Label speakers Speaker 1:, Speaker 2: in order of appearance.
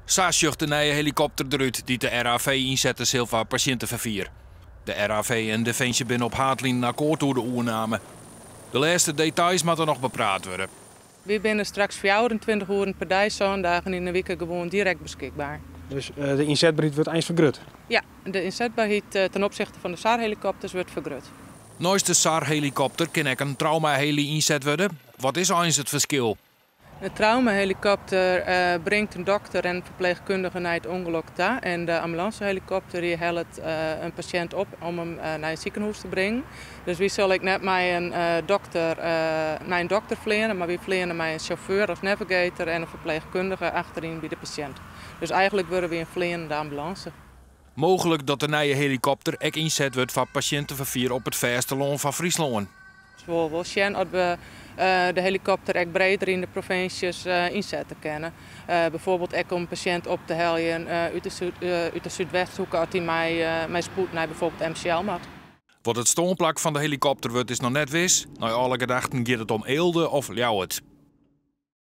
Speaker 1: Sa sjocht de nije helikopter derút dy't de RAV ynsette sil foar pasjinteferfier. De RAV en Definsje binne op haadlinen akkoart oer de oername. De lêste details moatte noch bepraat wurde.
Speaker 2: Wy binne straks 24 oeren per dei, 7 dagen yn 'e wike gewoan direkt beskikber.
Speaker 3: Dus de ynsetberheid wurdt eins fergrutte?
Speaker 2: Ja, de ynsetberheid ten opsichte fan de SAR-helikopters wurdt fergrutte.
Speaker 1: Neist de SAR-helikopter kin ek in traumaheli ynset wurde. Wat is eins it ferskil?
Speaker 2: De traumahelikopter bringt in dokter en in ferpleechkundige nei it ûngelok ta en de ambulansehelikopter dy hellet in pasjint op om him nei it sikehûs te bringen. Dus wy sille ek net mei in dokter nei in dokter fleane, mar wy fleane mei in sjauffeur as navigator en in ferpleechkundige achteryn by de pasjint. Dus eigentlik wurde wy in fleanende ambulânse.
Speaker 1: Mooglik dat de nije helikopter ek ynset wurdt foar pasjinteferfier op it fêstelân fan Fryslân.
Speaker 2: Dus we wolle sjen oft we de helikopter ek breder yn de provinsjes ynsette kinne. Bijvoorbeeld ek om pasjint op te heljen út de Súdwesthoeke as dy mei spoed nei bijvoorbeeld MCL moat.
Speaker 1: Wat it stânplak fan de helikopter wurdt is noch net wis. Nei alle gedachten giet it om Eelde of Ljouwert.